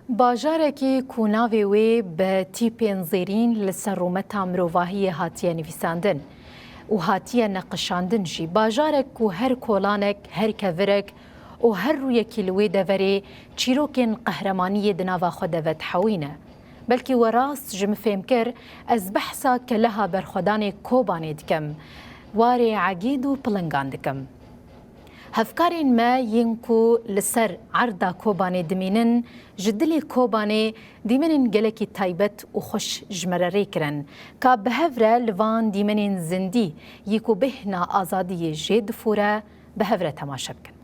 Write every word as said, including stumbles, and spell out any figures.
Bajarekî ku navê wê bi tîpên zêrîn li ser rûmeta mirovahiyê hatiye nivîsandin û hatiye neqişandin jî, bajarek ku her kolanek, her kevirek û her rûyekî li wê deverê çîrokên qehremaniyê di nava xwe de vedihewîne. Belkî we rast ji min fêm kir, ez behsa keleha berxwedanê Kobanê dikim, warê egîd û pilingan dikim. Hevkarên me yên ku li ser erda Kobanê dimînin, ji dilê Kobanê dîmenên gelekî taybet û xweş ji me re rê kirin, ka bi hev re li van dîmenên zindî yî ku bêhna azadiyê jê difûre, bi hev re temaşe bikin.